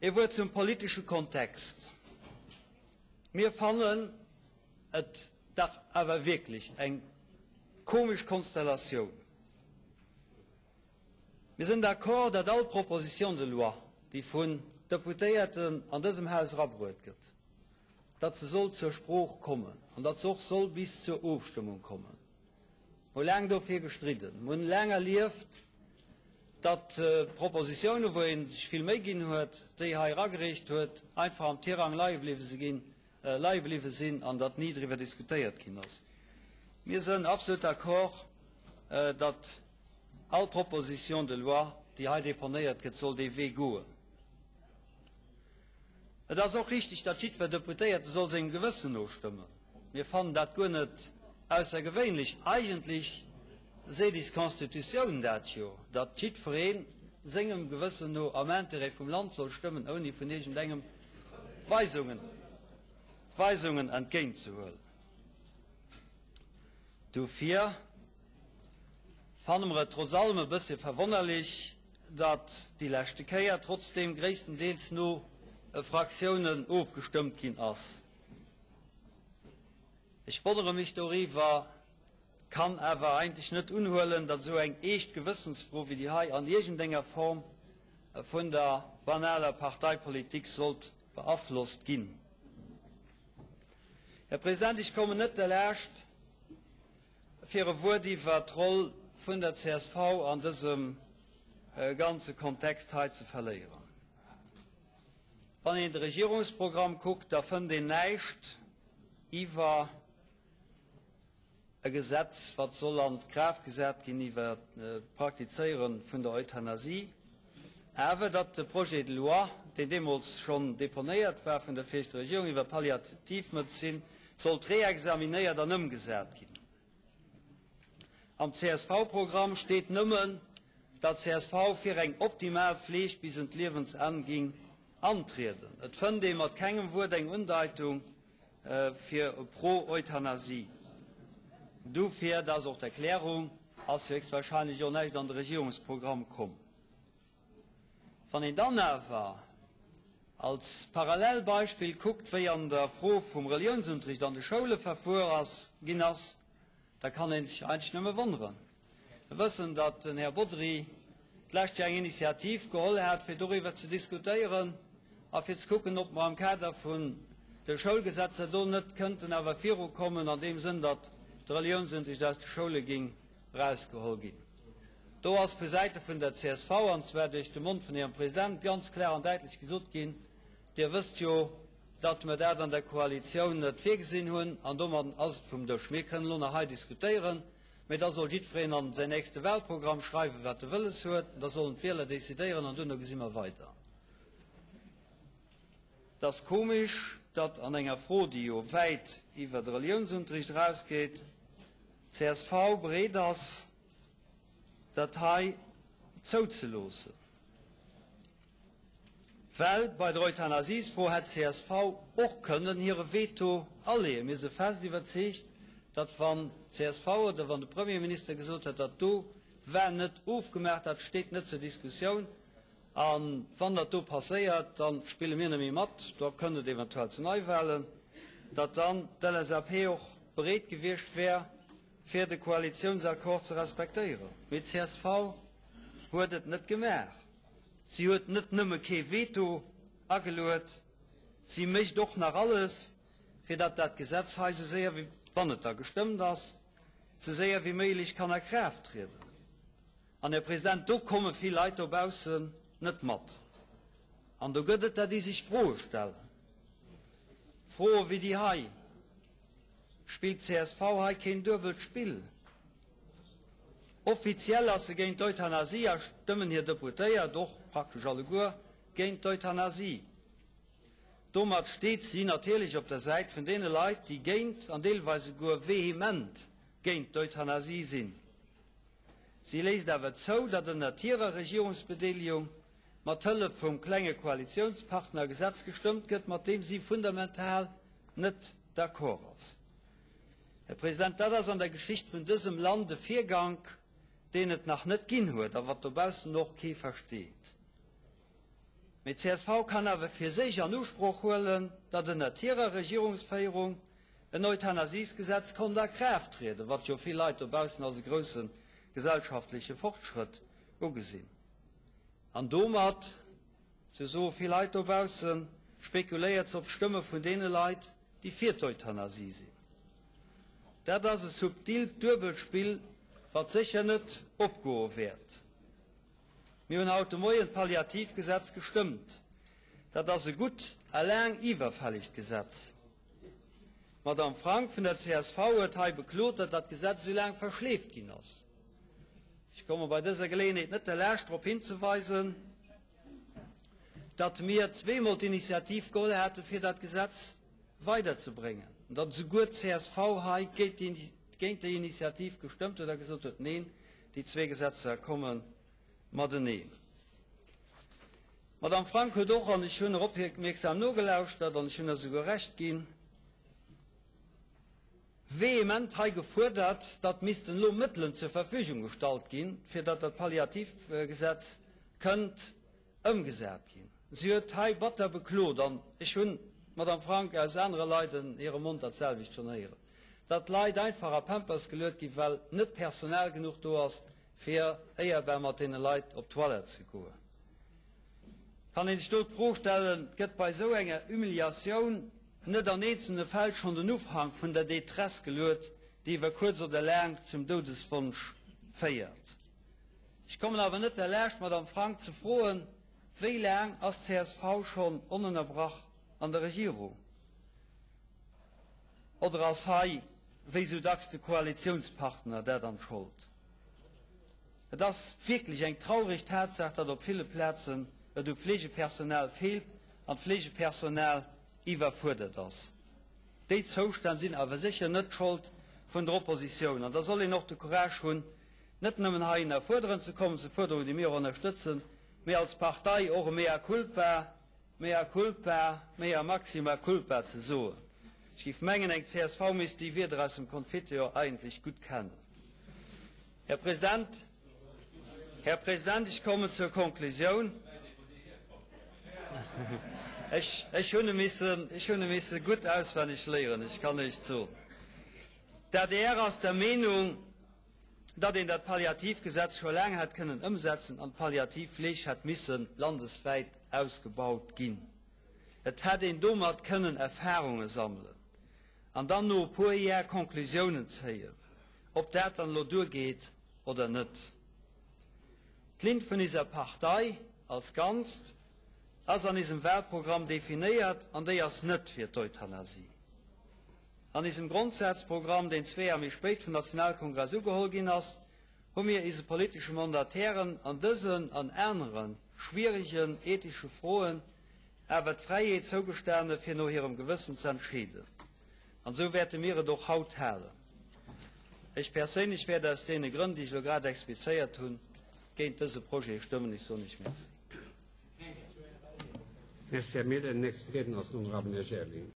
Ee Wuert zum politesche Kontext. Mir fannen et dach awer wierklech eng komesch Konstellatioun. Mir sinn d'accord, datt all Proposition de loi, déi vun Deputéierten an dësem Haus erabruet gëtt, datt se soll zur Sprooch kommen an datt se och soll bis zur Ofstëmmung kommen. Mer hu laang dofir gestridden. Mer hunn laang erlieft, datt Propositiounen, wou ee sech vill Méi ginn huet, déi hei eragereecht huet, einfach am Tirang leie bliwwe si ginn, leie bliwwe sinn an datt ni driwwer diskutéiert ginn ass. Mir sënn absolut d'accord, datt all Proposition de loi, déi hei deponéiert gëtt, soll dee Wee goen. Et ass och richtig, datt jiddwer Deputéierte soll sengem Gewëssen no stëmmen. Mir fannen dat guer net aussergewéinlech. Eigentlech seet is Constitutioun dat jo, datt jiddweree sengem Gewëssen no am Intérêt vum Land soll stëmmen, ouni vun iergendengem Weisungen, Weisungen entgéintzehuelen. Dofir fanne mer et trotz allem e bëssche verwonnerlech, datt déi leschte Kéier trotzdeem gréisstendeels no Fraktiounen ofgestëmmt ginn ass. Ech wonnere mech doriwwer, kann awer eigentlech net unhuelen, datt esou eng eescht Gewëssensfro wéi déi hei an iergendenger Form vun der banaler Parteipolitik sollt beaflosst ginn. Här President, ech kommen net derlaascht, fir e Wuert iwwert d'Roll vun der csv an dësem ganze Kontext hei ze verléieren. Wann een de Regierungsprogramm kuckt, da fënnt een näischt iwwer e Gesetz, wat soll an d'Kraaft gesat ginn iwwer d'Praktizéiere vun der Euthanasie, awer datt de Projet de loi, deen deemools schonn deponéiert war vun der viregter Regierung iwwer Palliativmedezin, sollt réexaminéiert an ëmgesat ginn. Am CSV-Programm steet nëmmen, datt csv fir eng optimal Fleeg bis un d'Liewensenn ging antrieden. Et fënnt ee mat kengem Wuert eng Undeitung fir pro Euthanasie. Dofir, dat ass och d'Erklärung, ass héchstwahrscheinlech och näischt an de Regierungsprogramm komm. Wann een dann awer als Parallelbeispill kuckt, wéi an der Fro vum Reliounsunterricht an de Schoule verfuer ass, ginn ass, da kann ee sech eigentlech nëmme wonneren. Mir wëssen, datt den Här Bodry d'lescht Joer eng Initiativ geholl hat, fir doriwwer ze diskutéieren a fir ze kucken, ob mer am Kader vun de Schoulgesetzer do net kënnten awer virukommen an deem Sënn, datt de Reliounsunterricht aus de Schoule géing erausgeholl ginn. Do ass vu Säite vun der csv, an zwar duerch de Mond vun hirem President, ganz klar an däitlech gesot ginn, Dir wësst jo, datt mer dat an der Koalitioun net virgesinn hunn, an domadden ass et vum Dësch. Mir kënnen elo nach hei diskutéieren, Mee da soll jiddwereen an säin nächste Wahlprogramm schreiwen, wat e wëlles huet. Da sollen d'Wieler decidéieren an duerno gesi mer weider. Et ass komesch, datt an enger Fro, déi jo wäit iwwer de Reliounsunterricht erausgeet, d'CSV bereet ass, dat hei zouzeloossen. Well bei der Euthanasiesfro hätt csv och kënnen hire Veto aleeën. Mir si fest iwwerzeegt, datt wann csv oder wann de Premierminister gesot hätt, dat do war net ofgemaach, dat steet net zur Diskussioun, a wann dat do passéiert, da spille mir net méi mat, da kënnt et eventuell zu Neiwahlen, datt dann d'LSAP och bereet gewiescht wär, fir de Koalitiounsaccord ze respektéieren. Mee csv huet et net gemaach. Si huet net nëmme kee Veto ageluet, si mécht och nach alles, fir datt dat Gesetz hei esou séier wéi, wann et da gestëmmt ass, esou séier wéi méiglech kann a Kraaft trieden. An, Här President, do komme vill Leit dobaussen net mat. An do gëtt et der, déi sech Froe stellen. Froe wéi déi hei, Spillt csv hei keen duebelt Spill? Offiziell ass se géint d'Euthanasie a stëmmen hir Deputéiert och praktesch alleguer géint d'Euthanasie. Domat steet si natierlech op der Säit vun deene Leit, déi géint an deelweis esouguer vehement géint d'Euthanasie sinn. Si léisst awer zou, datt ënnert hirer Regierungsbedeelegung mat Hëllef vum klenge Koalitiounspartner e Gesetz gestëmmt gëtt, mat deem si fundamental net d'accord ass. Här President, dat ass an der Geschicht vun dësem Land e Virgank, deen et nach net ginn huet a wat dobaussen och kee versteet. Mee csv kann awer fir sech an Usproch huelen, datt ënnert hirer Regierungsféierung en Euthanasiesgesetz konnt a Kraaft trieden, wat jo vill Leit dobaussen als e grousse gesellschaftleche Fortschrëtt ugesinn. An domat, sou soe vill Leit dobaussen, spekuléiert se op d'Stëmme vun deene Leit, déi fir d'Euthanasie sinn. Dat ass e subtilt Duebelspill, wat sécher net opgoe wäert. Mir hunn haut de Moien d'Palliativgesetz gestëmmt. Dat ass e gutt a laang iwwerfällegt Gesetz. D'Madame Frank vun der csv huet hei beklot, datt dat Gesetz esou laang verschleeft ginn ass. Ech komme bei dëser Geleeënheet net derlaascht drop hinzeweisen, datt mir zweemol d'Initiativ geholl hate fir dat Gesetz weiderzebréngen, an datt esouguer d'CSV hei géint déi Initiativ gestëmmt huet a gesot huet, Neen, déi zwee Gesetzer komme mateneen. D'Madame Frank huet och, an ech hunn der opmierksam nogelauschtert an ech hunn der esouguer Recht ginn, vehement hei gefuerdert, datt missten elo Mëttelen zur Verfügung gestallt ginn, fir datt dat Palliativgesetz kënnt ëmgesat ginn. Si huet hei batter beklot, an ech hunn d'Madame Frank aus anere Leit hirem Mond dat selwecht schonn héieren, datt Leit einfach a Pampers geluet ginn, well net Personal genuch do ass, fir éierbar mat deene Leit op d'Toilette ze goen. Kann een sech do d'Fro stellen, Gëtt bei esou enger Humiliatioun net an eenzelne Fäll schonn den Ufank vun der Détresse geluet, déi iwwer kuerz oder laang zum Doudeswonsch féiert? Ech kommen awer net derlaascht, d'Madame Frank ze froen, Wéi laang ass csv schonn onënnerbrach an der Regierung? Oder ass hei, wéi esou dacks, de Koalitiounspartner dat an d'Schold? Et ass wierklech eng traureg Tatsaach, datt op ville Plazen et u Fleegepersonal feelt an d'Fleegepersonal iwwerfuerdert ass. Déi Zoustänn sinn awer sécher net d'Schold vun der Oppositioun. An da soll een och de Courage hunn, net nëmmen heihinner fuerderen ze kommen, ze Fuerderungen, déi mir och ënnerstëtzen, mee als Partei och e Mea culpa, Mea culpa, mea maxima culpa ze soen. Ech géif mengen, eng csv misst déi Wierder aus dem Confiteor eigentlech gutt kennen. Här President, Här President, ech kommen zur Konklusioun. Ech, ech hunn e missen, ech hunn e misse gutt auswenneg léieren, ech kann Iech soen. D'ADR ass der Meenung, datt een dat Palliativgesetz scho laang hätt kënnen ëmsetzen an d'Palliativfleeg hätt misse landeswäit ausgebaut ginn. Et hätt een domat kënnen Erfahrunge sammelen an dann no e puer Jar Conclusiounen zéien, ob dat dann elo duergeet oder net. D'Linn vun iser Partei als Ganzt ass an isem Wahlprogramm definéiert an déi ass net fir d'Euthanasie. An isem Grondsazprogramm, deen zwee Jar méi spéit vum Nationalkongress ugeholl ginn ass, hu mir ise politesche Mandatairen an dësen an anere schwieregen ethesche Froen awer d'Fräiheet zougestane fir no hirem Gewëssen ze entscheeden. An esou wäerte mir et och haut halen. Ech perséinlech wäert aus deene Grënn, déi ech elo grad explizéiert hunn, géint dëse Projet stëmmen. Ech soen Iech Merci. Merci, Här Mehlen. Nächste Riedner ass den honorablen Här Jaerling.